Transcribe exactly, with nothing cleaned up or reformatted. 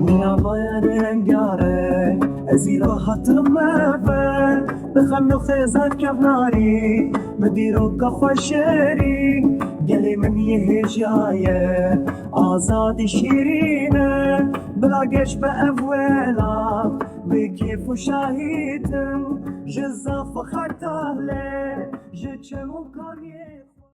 Wîna baya rengareng, ez îro hatim me ve. Bi xem û xêza kevnarî, bi dîroka xwe şêrî, gelê min yê hêja ye, azadî şîrîn e. Bila geş be ev wela, bi kêf û şahîtim, ji zaf û xertalê, ji çem û kaniyê.